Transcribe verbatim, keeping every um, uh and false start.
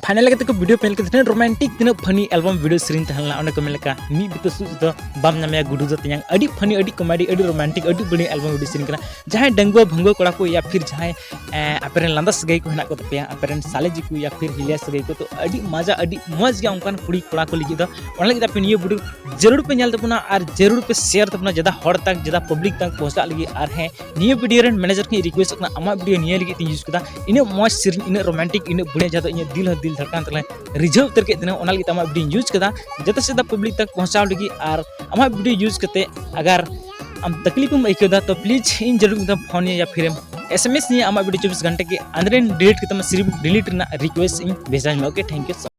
ᱦᱟᱱᱮ ᱞᱮᱠᱟ ᱛᱮᱠᱚ ᱵᱷᱤᱰᱤᱭᱳ ᱯᱮ ᱧᱮᱞ ᱠᱮᱫᱟ, ᱛᱤᱱᱟᱹᱜ ᱨᱳᱢᱟᱱᱴᱤᱠ, ᱛᱤᱱᱟᱹᱜ ᱯᱷᱟᱱᱤ ᱮᱞᱵᱟᱢ ᱵᱷᱤᱰᱤᱭᱳ ᱥᱮᱨᱮᱧ ᱛᱟᱦᱮᱸ ᱞᱮᱱᱟ᱾ ᱚᱸᱰᱮ ᱠᱚ ᱢᱮᱱ ᱞᱮᱠᱟ, ᱢᱤᱫ ᱵᱤᱛᱟᱹ ᱥᱩᱫ ᱫᱚ ᱵᱟᱢ ᱧᱟᱢᱮᱭᱟ ᱜᱩᱰᱩ ᱫᱚ ᱛᱮᱧᱟᱝ᱾ ᱟᱹᱰᱤ ᱯᱷᱟᱱᱤ, ᱟᱹᱰᱤ ᱠᱚᱢᱮᱰᱤ, ᱟᱹᱰᱤ ᱨᱳᱢᱟᱱᱴᱤᱠ, ᱟᱹᱰᱤ ᱵᱟᱹᱲᱤᱡ ᱮᱞᱵᱟᱢ ᱵᱷᱤᱰᱤᱭᱳ ᱥᱮᱨᱮᱧ ᱠᱟᱱᱟ᱾ ᱡᱟᱦᱟᱸᱭ ᱰᱟᱺᱜᱩᱣᱟᱹ ᱵᱷᱟᱺᱜᱩᱣᱟᱹ ᱠᱚᱲᱟ ᱠᱚ ᱭᱟ ᱯᱷᱤᱨ ᱡᱟᱦᱟᱸᱭ, ᱮᱸ, ᱟᱯᱮ ᱨᱮᱱ ᱞᱟᱸᱫᱟ ᱥᱟᱹᱜᱟᱹᱭ ᱠᱚ ᱦᱮᱱᱟᱜ ᱠᱚ ᱛᱟᱯᱮᱭᱟ, ᱟᱯᱮ ᱨᱮᱱ ᱥᱟᱞᱮ ᱡᱤ ᱠᱚ ᱭᱟ ᱯᱷᱤᱨ ᱦᱤᱞᱤᱭᱟ ᱥᱟᱹᱜᱟᱹᱭ ᱠᱚ, ᱛᱚ ᱟᱹᱰᱤ ᱢᱟᱡᱟ, ᱟᱹᱰᱤ ᱢᱚᱡᱽ ᱜᱮᱭᱟ ᱚᱱᱠᱟᱱ ᱠᱩᱲᱤ ᱠᱚᱲᱟ ᱠᱚ ᱞᱟᱹᱜᱤᱫ ᱫᱚ᱾ ᱚᱱᱟ ᱞᱟᱹᱜᱤᱫ ᱟᱯᱮ ᱱᱤᱭᱟᱹ ᱵᱷᱤᱰᱤᱭᱳ ᱡᱟᱹᱨᱩᱲ ᱯᱮ ᱧᱮᱞ ᱛᱟᱵᱚᱱᱟ ᱟᱨ ᱡᱟᱹᱨᱩᱲ ᱯᱮ ᱥᱮᱭᱟᱨ ᱛᱟᱵᱚᱱᱟ, ᱡᱟᱫᱟ ᱦᱚᱲ ᱛᱟᱠ, ᱡᱟᱫᱟ ᱯᱟᱵᱽᱞᱤᱠ ᱛᱟᱠ ᱯᱚᱦᱪᱟᱜ ᱞᱟᱹᱜᱤᱫ᱾ ᱟᱨ ᱦᱮᱸ, ᱱᱤᱭᱟᱹ ᱵᱷᱤᱰᱤᱭᱳ ᱨᱮᱱ ᱢᱮᱱᱮᱡᱟᱨ ᱠᱷᱚᱱ ᱨᱤᱠᱩᱭᱮᱥᱴ ᱠᱟᱱᱟ, ᱟᱢᱟᱜ ᱵᱷᱤᱰᱤᱭᱳ ᱱᱤᱭᱟᱹ ᱞᱟᱹᱜᱤᱫ ᱛᱤᱧ ᱤᱭᱩᱡᱽ ᱠᱮᱫᱟ, ᱤᱱᱟᱹᱜ ᱢᱚᱡᱽ ᱥᱮᱨᱮᱧ, ᱤᱱᱟᱹᱜ ᱨᱳᱢᱟᱱᱴᱤᱠ, ᱤᱱᱟᱹᱜ ᱵᱩᱲᱤᱭᱟ, ᱡᱟᱦᱟᱸ ᱫᱚ ᱤᱧᱟᱹᱜ ᱫᱤᱞ ᱦᱚᱸ ᱫᱤᱞ ᱫᱷᱟᱨᱠᱟᱱ ᱛᱟᱞᱮ ᱨᱤᱡᱷᱟᱹᱣ ᱩᱛᱟᱹᱨ ᱠᱮᱫ ᱛᱤᱧᱟᱹ᱾ ᱚᱱᱟ ᱞᱟᱹᱜᱤᱫ ᱛᱮ ᱟᱢᱟᱜ ᱵᱷᱤᱰᱤᱭᱳᱧ ᱤᱭᱩᱡᱽ ᱠᱮᱫᱟ, ᱡᱟᱛᱮ ᱥᱮᱫᱟ ᱯᱟᱵᱽᱞᱤᱠ ᱛᱟᱠ ᱯᱚᱦᱪᱟᱣ ᱞᱟᱹᱜᱤᱫ᱾ ᱟᱨ ᱟᱢᱟᱜ ᱵᱷᱤᱰᱤᱭᱳ ᱤᱭᱩᱡᱽ ᱠᱟᱛᱮ ᱟᱜᱟᱨ ᱟᱢ ᱛᱟᱠᱞᱤᱯ ᱮᱢ ᱟᱹᱭᱠᱟᱹᱣ ᱮᱫᱟ, ᱛᱚ ᱯᱞᱤᱡᱽ ᱤᱧ ᱡᱟᱹᱨᱩᱲ ᱢᱤᱫ ᱫᱷᱟᱣ ᱯᱷᱳᱱ ᱭᱟ ᱯᱷᱤᱨᱮᱢ ᱮᱥ ᱮᱢ ᱮᱥ ᱤᱧᱟ ᱟᱢᱟᱜ ᱵᱷᱤᱰᱤᱭᱳ ᱪᱚᱵᱵᱤᱥ ᱜᱷᱚᱱᱴᱟ ᱜᱮ ᱟᱸᱫᱽᱨᱮ ᱰᱤᱞᱤᱴ ᱠᱟᱛᱮ ᱥᱤᱨᱤᱯ ᱰᱤᱞᱤᱴ ᱨᱮᱱᱟᱜ ᱨᱤᱠᱩᱭᱮᱥᱴ ᱤᱧ ᱵᱷᱮᱡᱟᱧ ᱢᱮ᱾ ᱳᱠᱮ, ᱛᱷᱮᱝᱠ ᱭᱩ ᱥᱳ